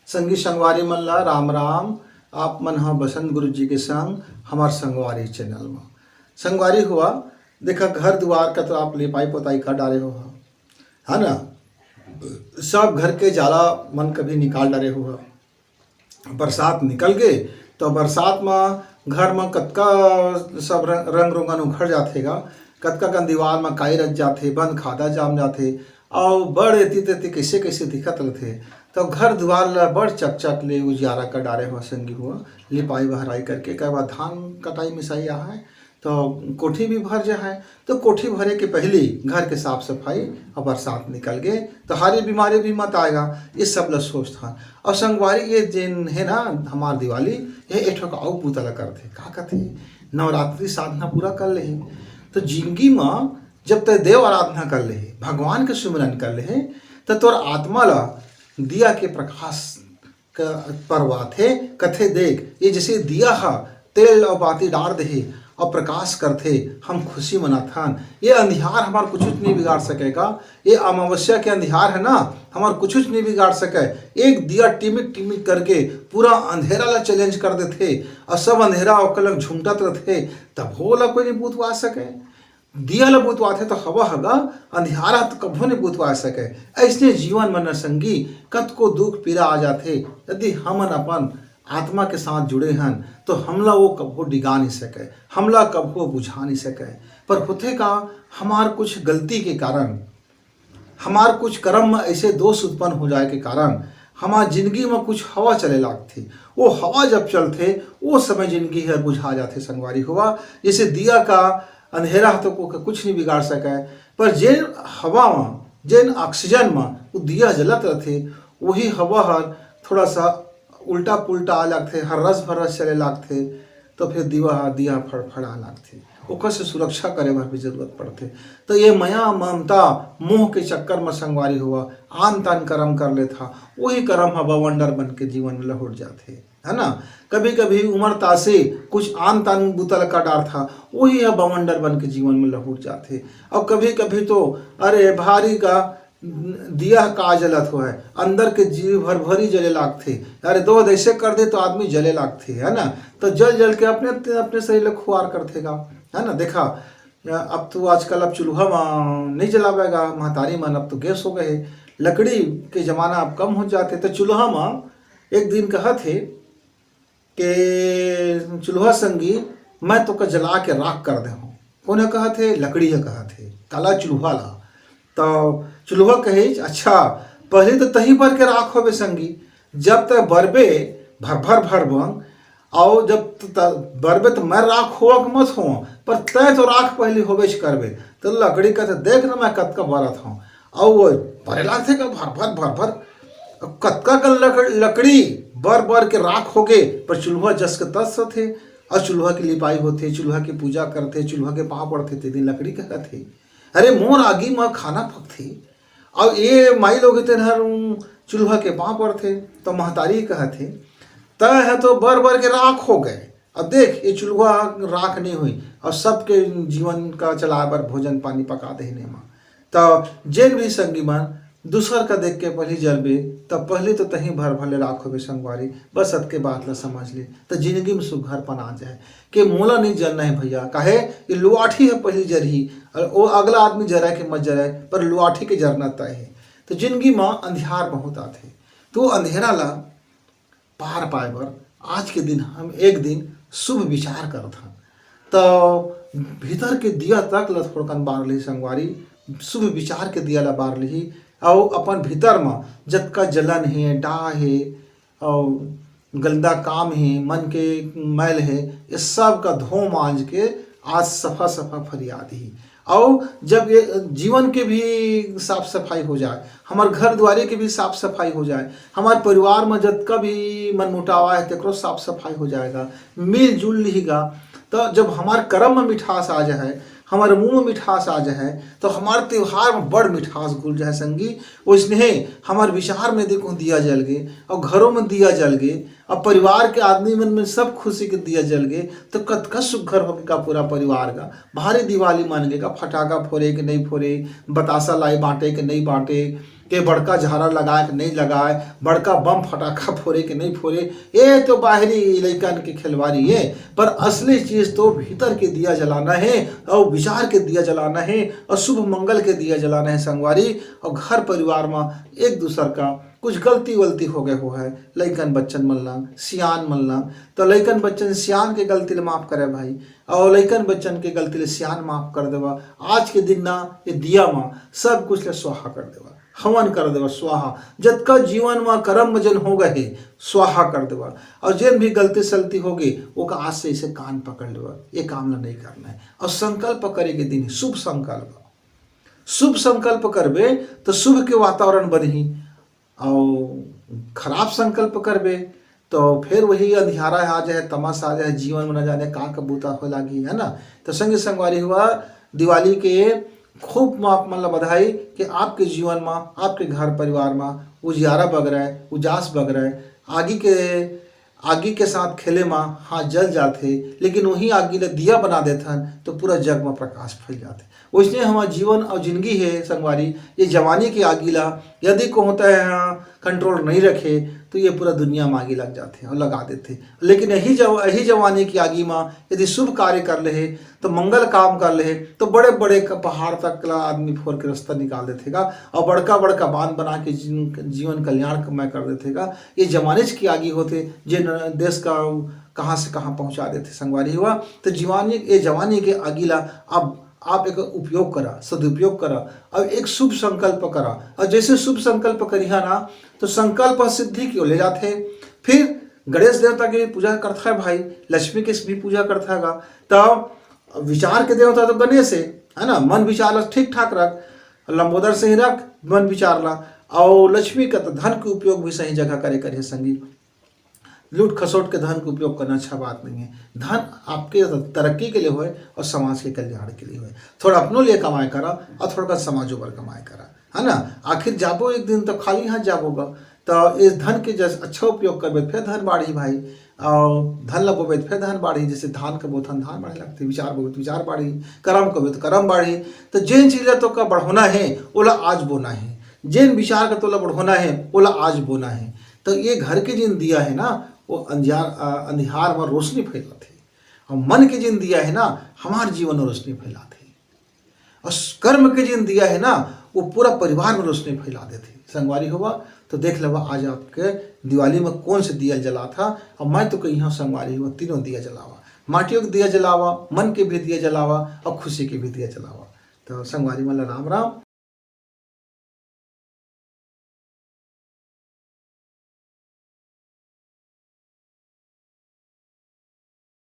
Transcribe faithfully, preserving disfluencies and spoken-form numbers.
संगी संगवारी मन ला राम राम। आप मन ह बसंत गुरु जी के संग हमर संगवारी चैनल म। संगवारी हुआ, देखा, घर दुआर का तो आप लिपाई पोताई कर डारे हो, है ना? सब घर के जाला मन कभी निकाल डारे हो। बरसात निकल गे तो बरसात म घर म कतका सब रंग, रंग रोगन उखड़ जाथे गा, कतका कन दीवार म काई रच जाथे, बंद खादा जाम जाथे, अउ बड़ एती तेती कइसे कइसे दिखत रथे। तो घर दुआर ल बड़ चकचक ले उजियारा कर डारे हो संगी हो, लिपाई बहराई करके। एकर बाद धान कटाई मिसाई आहय, तो कोठी भी भर जाहय। तो कोठी भरे के पहिली घर के साफ सफाई, अउ बरसात निकल गे तो हारी बीमारी भी मत आएगा, ये सब ल सोचथन। अउ संगवारी, ये जेन हे ना हमार दिवाली, ये एक ठो अउ बूता ल करथे। का कथे? नवरात्रि साधना पूरा कर लेहे। तो जिंदगी म जब तै देव आराधना कर लेहे, भगवान के सुमिरन कर लेहे, त तोर आत्मा ल दिया के प्रकाश क-, परवाथे। कथे, "देख, ये जैसे दिया ह तेल अउ बाती डार देहे अउ प्रकाश करथे, हम खुशी मनाथन। ये अंधियार हमार कुछुच नहीं बिगाड़ सकेगा। ये अमावस्या के अंधियार है ना, हमार कुछुच नहीं बिगाड़ सके।" एक दिया टिमिक टिमिक करके पूरा अंधेरा ला चैलेंज कर देथे अउ सब अंधेरा ओकर लग झुमटत रथे, तभो ओला कोई नहीं बुतवा सके। दिया ल बुतवाथे त हवा ह गा, अंधियारा ह त कभू नइ बुतवा सकय। अइसने जीवन म न संगी, कतको दुख पीरा आ जाथे, यदि हमन अपन आत्मा के साथ जुड़े हन, तो हमला वो कभू डिगा नइ सकय, हमला कभू बुझा नइ सकय। पर होथे का, हमार कुछ गलती के कारण, हमार कुछ करम म अइसे दोष उत्पन्न हो जाए के कारण हमार जिनगी म कुछ हवा चले लागथे। वो हवा जब चलथे, वो समय जिनगी हर बुझा जाथे संगवारी हुआ। जैसे दिया का अंधेरा ह तो को-, कुछ नहीं बिगाड़ सकय, पर जेन हवा म, जेन ऑक्सीजन म वो दिया जलत रथे, वही हवा हर थोड़ा सा उल्टा पुल्टा आ लागथे, हर रस भर रस चले लागथे, तो फिर दिवा ह, दिया फड़फड़ा लागथे। ओकर से सुरक्षा करे बर भी जरूरत पड़थे। तो ये मया ममता मोह के चक्कर म संगवारी हुआ, आन तान करम कर लेथा, वही करम ह बवंडर बन के जीवन में लहुट जाथे, है ना? कभी कभी उमर तासे कुछ आन तान बुता ल कर डारथा, वही ह बवंडर बन के जीवन में लहुट जाथे। और कभी कभी तो अरे भारी का दिया ह का जलत होय, अंदर के जीव भरभरी जले लागथे। अरे दो ऐसे कर दे तो आदमी जले लागथे, है ना? तो जल जल के अपने, अपने शरीर ल खुआर करथे गा, है ना? देखा, अब तो आजकल अब चूल्हा म नहीं जलावे गा महतारी मन, अब तो गैस हो गए हे, लकड़ी के जमाना अब कम हो जाथे। तो चूल्हा म एक दिन कहत हे, के चूल्हा संगी, मैं तोका जला के राख कर दे हूँ। कोन ह कहत हे? लकड़ी ह कहत हे, काला चूल्हा ला। तो चूल्हा कहे, अच्छा, पहले तो तही बर के राख होबे संगी, जब तक बरबे भर भर भर बंग, आओ जब त-, त-, बरबे तो मैं राख होवा के मत हो, पर तय तो राख पहले होबेच करबे। तो लकड़ी कहते, देख ना मैं कतका बरत हूँ, अउ वो बरे लागथे का भर भर भर भर। अब कतका कन लकड़-, लकड़ी बर बर के राख होगे, पर चूल्हा जस के तस होथे, अउ चूल्हा के लिपाई होथे, चूल्हा के पूजा करथे, चूल्हा के पाँव पड़थे, ते दिन लकड़ी कहत हे, अरे मोर आगी म खाना पकथे, अउ ये माई लोग तेन हर चूल्हा के पाँव पड़थे। तो महतारी कहत हे, तय ह तो बर बर के राख हो गए, अब देख, ये चूल्हा राख नहीं हुई, अउ सबके जीवन का चलाए बर भोजन पानी पका देहे ने मा। त जेन भी संगी मन दूसर का देख के पहली जलबे, त पहली तो तही भर भर ले राख होबे संगवारी। बस अतके बात ला समझ ले, त जिंदगी में सुघरपन आ जाए। के मोला नहीं जलना है भैया, काहे ये लुआठी ह पहली जरही, अउ वो अगला आदमी जराए के मत जराए, पर लुआठी के जरना तय है। तो जिंदगी में अंधियार बहुत आथे, तो अंधेरा ला पार पाए बर आज के दिन हम एक दिन शुभ विचार करथन। त भीतर के दिया तक ल थोड़कन बार लिही संगवारी, शुभ विचार के दिया ल बार लिही, अउ अपन भीतर म जतका जलन हे, डाह हे, अउ गंदा काम हे, मन के मैल हे, ये सब का धो मांज के आज सफा सफा फरिया दिही। अउ जब ये जीवन के भी साफ सफाई हो जाए, हमार घर दुआरे के भी साफ सफाई हो जाए, हमार परिवार में जतका भी मनमुटाव आए, तेकरो साफ सफाई हो जाएगा, मिलजुल लिही गा। तो जब हमार करम में मिठास आ जाए, हमारे मुंह में मिठास आ जाए, तो हमार त्योहार में बड़ मिठास घुल जाए संगी। वैसने हमार विचार में देखो दिया जल गे, अउ घरों में दिया जल गे, अब परिवार के आदमी मन में सब खुशी के दिया जल गे, तो कतका सुघर होगे का पूरा परिवार का। भारी दिवाली मन गे का, फटाका फोरे के नहीं फोरे, बतासा लाई बांटे के नहीं बांटे, के बड़का झारा लगाए के नहीं लगाए, बड़का बम फटाखा फोरे के नहीं फोरे, ये तो बाहरी लइकन के खिलवारी है। पर असली चीज तो भीतर के दिया जलाना है, और विचार के दिया जलाना है, और शुभ मंगल के दिया जलाना है संगवारी। और घर परिवार में एक दूसर का कुछ गलती वलती हो गए हो है, लइकन बच्चन मन ला, सियान मन ला, तो लइकन बच्चन सियान के गलती ले माफ करे भाई, और लइकन बच्चन के गलती ले सियान माफ कर देवा। आज के दिन ना ये दिया मा सब कुछ ले स्वाहा कर देवा, हवन कर देवा स्वाहा। जतका जीवन मा कर्म जन हो गए हे, स्वाहा कर देवा। और जेन भी गलती सलती होगे, ओका आज से इसे कान पकड़ लेवा, ये काम ला नहीं करना है। और संकल्प करे के दिन, शुभ संकल्प, शुभ संकल्प करबे तो शुभ के वातावरण बनही, और खराब संकल्प करबे तो फिर वही अंधियारा आ जाए, तमस आ जाए, जीवन में न जाने का का बूता हो लागी, है ना। तो संगी संगवारी हुआ, दिवाली के खूब म आप मन ला बधाई कि आपके जीवन में, आपके घर परिवार में उजियारा बगरय, उजास बगरय। आगी के, आगी के साथ खेले में हाथ जल जाथे, लेकिन वही आगी ले दिया बना देथन तो पूरा जग में प्रकाश फैल जाथे। वैसने हमार जीवन और जिंदगी है संगवारी, ये जवानी की आगी ला यदि को होता है, हाँ, कंट्रोल नहीं रखे तो ये पूरा दुनिया में आगी लग जाथे और लगा देथे। लेकिन यही जव-, यही जवानी की आगी में यदि शुभ कार्य कर ले तो मंगल काम कर ले तो बड़े बड़े क-, पहाड़ तक ला आदमी फोर के रास्ता निकाल देथेगा और बड़का बड़का बांध बना के जीवन, जीवन कल्याण क-, मय कर देथेगा। ये जवानीच की आगी होथे जे न-, देश का कहाँ से कहाँ पहुँचा देथे संगवारी हुआ। तो जवानी, ये जवानी के आगी ला आप, आप एक उपयोग करा, सदुपयोग करा और एक शुभ संकल्प करा। और जैसे शुभ संकल्प करिहा ना तो संकल्प सिद्धि की ओर ले जाथे। फिर गणेश देवता के भी पूजा करता है भाई, लक्ष्मी के भी पूजा करता है। तो विचार के देवता तो गणेश है, है ना। मन विचार ला ठीक ठाक रख, लंबोदर से ही रख मन विचार ला। और लक्ष्मी का तो धन के उपयोग भी सही जगह करे करिए संगी। लूट खसोट के धन के उपयोग करना अच्छा बात नहीं है। धन आपके तरक्की के लिए होए और समाज के कल्याण के लिए होए। थोड़ा अपनों लिए कमाई करा और थोड़ा समाजों पर कमाई करा, है ना। आखिर जाबो एक दिन तो खाली हाथ जाबो गा, तो इस धन के जस अच्छा उपयोग करबे फिर धन बाढ़ी भाई, और धन ला बोबे तो फिर धन बाढ़ी। जैसे धान के बोथन धान बाढ़े लगथे, विचार बोबे तो विचार बाढ़ी, करम करबे तो करम बाढ़ी। तो जेन चीज ला तो का बढ़ाना है ओला आज बोना है, जेन विचार का तोला बढ़ाना है ओला आज बोना है। तो ये घर के जिन दिया है ना वो अंधियार, अ, अंधियार में रोशनी फैलाथे, और मन के जिन दिया है ना हमार जीवन में रोशनी फैलाथे, और कर्म के जिन दिया है ना वो पूरा परिवार में रोशनी फैला देथे। संगवारी हुआ तो देख लेवा आज आपके दिवाली में कौन से दिया जला था, और मैं तो कही हूँ संगवारी हुआ तीनों दिया जलावा, माटियों के दिया जलावा, मन के भी दिया जलावा और खुशी के भी दिया जलावा। तो संगवारी मन ला राम राम।